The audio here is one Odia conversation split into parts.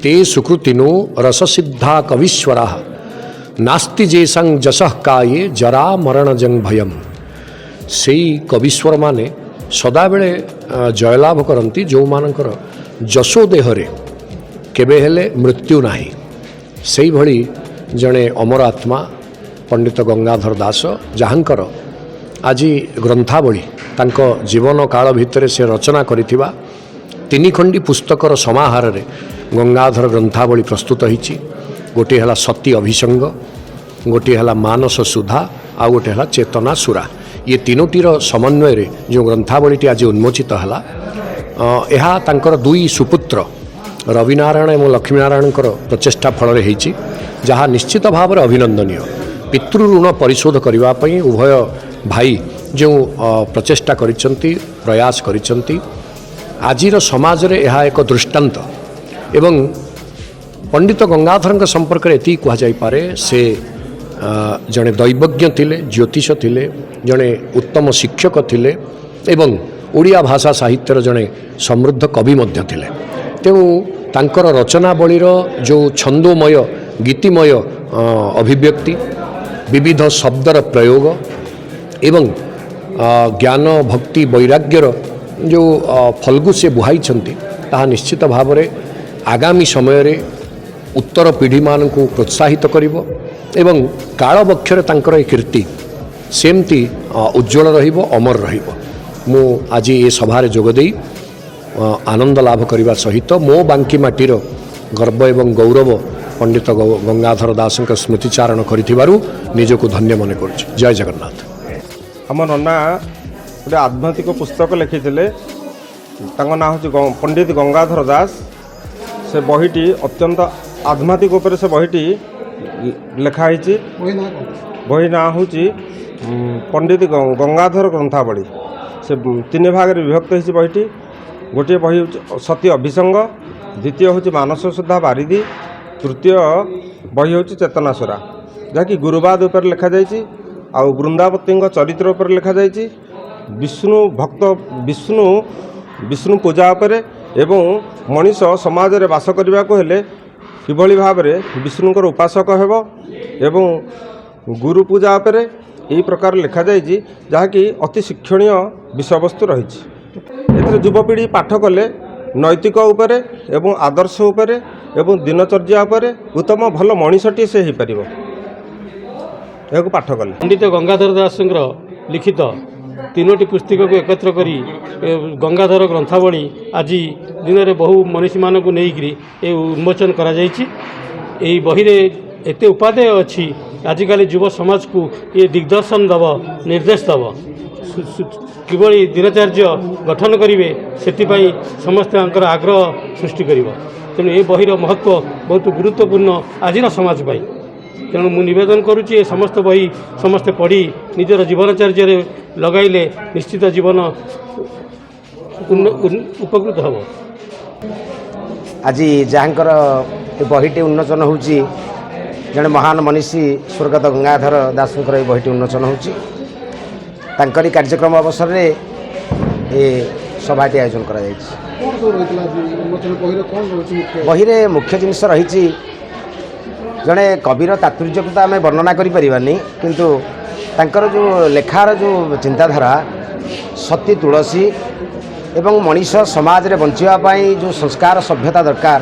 ତେ ସୁକୃତିନୋ ରସସିଦ୍ଧା କବୀଶ୍ୱରା, ନାସ୍ତି ଯେଷାଂ ଯଶଃ କାୟେ ଜରା ମରଣଜଂ ଭୟମ୍। ସେଇ କବୀଶ୍ୱରମାନେ ସଦାବେଳେ ଜୟଲାଭ କରନ୍ତି, ଯେଉଁମାନଙ୍କର ଯଶୋ ଦେହରେ କେବେ ହେଲେ ମୃତ୍ୟୁ ନାହିଁ। ସେଇଭଳି ଜଣେ ଅମର ଆତ୍ମା ପଣ୍ଡିତ ଗଙ୍ଗାଧର ଦାସ, ଯାହାଙ୍କର ଆଜି ଗ୍ରନ୍ଥାବଳୀ, ତାଙ୍କ ଜୀବନ କାଳ ଭିତରେ ସେ ରଚନା କରିଥିବା ତିନି ଖଣ୍ଡି ପୁସ୍ତକର ସମାହାରରେ ଗଙ୍ଗାଧର ଗ୍ରନ୍ଥାବଳୀ ପ୍ରସ୍ତୁତ ହୋଇଛି। ଗୋଟିଏ ହେଲା ସତୀ ଅଭିସଙ୍ଗ, ଗୋଟିଏ ହେଲା ମାନସ ସୁଧା, ଆଉ ଗୋଟିଏ ହେଲା ଚେତନା ସୁରା। ଇଏ ତିନୋଟିର ସମନ୍ୱୟରେ ଯେଉଁ ଗ୍ରନ୍ଥାବଳୀଟି ଆଜି ଉନ୍ମୋଚିତ ହେଲା, ଏହା ତାଙ୍କର ଦୁଇ ସୁପୁତ୍ର ରବିନାରାୟଣ ଏବଂ ଲକ୍ଷ୍ମୀନାରାୟଣଙ୍କର ପ୍ରଚେଷ୍ଟା ଫଳରେ ହେଇଛି, ଯାହା ନିଶ୍ଚିତ ଭାବରେ ଅଭିନନ୍ଦନୀୟ। ପିତୃ ଋଣ ପରିଶୋଧ କରିବା ପାଇଁ ଉଭୟ ଭାଇ ଯେଉଁ ପ୍ରଚେଷ୍ଟା କରିଛନ୍ତି, ପ୍ରୟାସ କରିଛନ୍ତି, ଆଜିର ସମାଜରେ ଏହା ଏକ ଦୃଷ୍ଟାନ୍ତ। ଏବଂ ପଣ୍ଡିତ ଗଙ୍ଗାଧରଙ୍କ ସମ୍ପର୍କରେ ଏତିକି କୁହାଯାଇପାରେ, ସେ ଜଣେ ଦୈବଜ୍ଞ ଥିଲେ, ଜ୍ୟୋତିଷ ଥିଲେ, ଜଣେ ଉତ୍ତମ ଶିକ୍ଷକ ଥିଲେ ଏବଂ ଓଡ଼ିଆ ଭାଷା ସାହିତ୍ୟର ଜଣେ ସମୃଦ୍ଧ କବି ମଧ୍ୟ ଥିଲେ। ତେଣୁ ତାଙ୍କର ରଚନାବଳୀର ଯେଉଁ ଛନ୍ଦୋମୟ, ଗୀତିମୟ ଅଭିବ୍ୟକ୍ତି, ବିବିଧ ଶବ୍ଦର ପ୍ରୟୋଗ ଏବଂ ଜ୍ଞାନ, ଭକ୍ତି, ବୈରାଗ୍ୟର ଯେଉଁ ଫଲ୍ଗୁ ସେ ବୁହାଇଛନ୍ତି, ତାହା ନିଶ୍ଚିତ ଭାବରେ ଆଗାମୀ ସମୟରେ ଉତ୍ତର ପିଢ଼ିମାନଙ୍କୁ ପ୍ରୋତ୍ସାହିତ କରିବ ଏବଂ କାଳବକ୍ଷରେ ତାଙ୍କର ଏ କୀର୍ତ୍ତି ସେମିତି ଉଜ୍ଜ୍ୱଳ ରହିବ, ଅମର ରହିବ। ମୁଁ ଆଜି ଏ ସଭାରେ ଯୋଗ ଦେଇ ଆନନ୍ଦ ଲାଭ କରିବା ସହିତ ମୋ ବାଙ୍କି ମାଟିର ଗର୍ବ ଏବଂ ଗୌରବ ପଣ୍ଡିତ ଗଙ୍ଗାଧର ଦାସଙ୍କ ସ୍ମୃତିଚାରଣ କରିଥିବାରୁ ନିଜକୁ ଧନ୍ୟ ମନେ କରୁଛି। ଜୟ ଜଗନ୍ନାଥ। ଆମ ନନା ଗୋଟେ ଆଧ୍ୟାତ୍ମିକ ପୁସ୍ତକ ଲେଖିଥିଲେ। ତାଙ୍କ ନାଁ ହେଉଛି ପଣ୍ଡିତ ଗଙ୍ଗାଧର ଦାସ। ସେ ବହିଟି ଅତ୍ୟନ୍ତ ଆଧ୍ୟାତ୍ମିକ ଉପରେ ସେ ବହିଟି ଲେଖା ହେଇଛି। ବହି ନାଁ ହେଉଛି ପଣ୍ଡିତ ଗଙ୍ଗାଧର ଗ୍ରନ୍ଥାବଳୀ। ସେ ତିନି ଭାଗରେ ବିଭକ୍ତ ହେଇଛି ବହିଟି। ଗୋଟିଏ ବହି ହେଉଛି ସତୀ ଅଭିସଙ୍ଗ, ଦ୍ୱିତୀୟ ହେଉଛି ମାନସ ସୁଧା ବାରିଧି, ତୃତୀୟ ବହି ହେଉଛି ଚେତନାସୁରା, ଯାହାକି ଗୁରୁବାଦ ଉପରେ ଲେଖାଯାଇଛି ଆଉ ବୃନ୍ଦାବତୀଙ୍କ ଚରିତ୍ର ଉପରେ ଲେଖାଯାଇଛି, ବିଷ୍ଣୁ ଭକ୍ତ, ବିଷ୍ଣୁ ବିଷ୍ଣୁ ପୂଜା ଉପରେ ଏବଂ ମଣିଷ ସମାଜରେ ବାସ କରିବାକୁ ହେଲେ କିଭଳି ଭାବରେ ବିଷ୍ଣୁଙ୍କର ଉପାସକ ହେବ ଏବଂ ଗୁରୁ ପୂଜା ଉପରେ ଏହି ପ୍ରକାର ଲେଖାଯାଇଛି, ଯାହାକି ଅତି ଶିକ୍ଷଣୀୟ ବିଷୟବସ୍ତୁ ରହିଛି। ଏଥିରେ ଯୁବପିଢ଼ି ପାଠ କଲେ ନୈତିକ ଉପରେ ଏବଂ ଆଦର୍ଶ ଉପରେ ଏବଂ ଦିନଚର୍ଯ୍ୟା ଉପରେ ଉତ୍ତମ ଭଲ ମଣିଷଟିଏ ସେ ହେଇପାରିବ ଏହାକୁ ପାଠ କଲେ। ପଣ୍ଡିତ ଗଙ୍ଗାଧର ଦାସଙ୍କର ଲିଖିତ ତିନୋଟି ପୁସ୍ତକକୁ ଏକତ୍ର କରି ଗଙ୍ଗାଧର ଗ୍ରନ୍ଥାବଳୀ ଆଜି ଦିନରେ ବହୁ ମନୀଷୀମାନଙ୍କୁ ନେଇକରି ଏ ଉନ୍ମୋଚନ କରାଯାଇଛି। ଏହି ବହିରେ ଏତେ ଉପାଦେୟ ଅଛି, ଆଜିକାଲି ଯୁବ ସମାଜକୁ ଇଏ ଦିଗ୍ଦର୍ଶନ ଦେବ, ନିର୍ଦ୍ଦେଶ ଦେବ, କିଭଳି ଦିନଚର୍ଯ୍ୟ ଗଠନ କରିବେ, ସେଥିପାଇଁ ସମସ୍ତଙ୍କର ଆଗ୍ରହ ସୃଷ୍ଟି କରିବ। ତେଣୁ ଏ ବହିର ମହତ୍ତ୍ୱ ବହୁତ ଗୁରୁତ୍ୱପୂର୍ଣ୍ଣ ଆଜିର ସମାଜ ପାଇଁ। ତେଣୁ ମୁଁ ନିବେଦନ କରୁଛି, ଏ ସମସ୍ତ ବହି ସମସ୍ତେ ପଢ଼ି ନିଜର ଜୀବନଚର୍ଯ୍ୟରେ ଲଗାଇଲେ ନିଶ୍ଚିତ ଜୀବନ ଉପକୃତ ହେବ। ଆଜି ଯାହାଙ୍କର ଏ ବହିଟି ଉନ୍ମୋଚନ ହେଉଛି, ଜଣେ ମହାନ ମନୀଷୀ ସ୍ୱର୍ଗତ ଗଙ୍ଗାଧର ଦାସଙ୍କର ଏ ବହିଟି ଉନ୍ମୋଚନ ହେଉଛି। ତାଙ୍କରି କାର୍ଯ୍ୟକ୍ରମ ଅବସରରେ ଏ ସଭାଟି ଆୟୋଜନ କରାଯାଇଛି। କ'ଣ ସବୁ ରହିଥିଲା ଆଜି ଉନ୍ମୋଚନ? ବହିରେ କ'ଣ ରହୁଛି ମୁଖ୍ୟ? ବହିରେ ମୁଖ୍ୟ ଜିନିଷ ରହିଛି, ଜଣେ କବିର ତାତ୍ପର୍ଯ୍ୟକୁ ତ ଆମେ ବର୍ଣ୍ଣନା କରିପାରିବାନି, କିନ୍ତୁ ତାଙ୍କର ଯେଉଁ ଲେଖାର ଯେଉଁ ଚିନ୍ତାଧାରା, ସତୀ ତୁଳସୀ ଏବଂ ମଣିଷ ସମାଜରେ ବଞ୍ଚିବା ପାଇଁ ଯେଉଁ ସଂସ୍କାର ସଭ୍ୟତା ଦରକାର,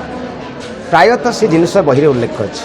ପ୍ରାୟତଃ ସେ ଜିନିଷ ବହିରେ ଉଲ୍ଲେଖ ଅଛି।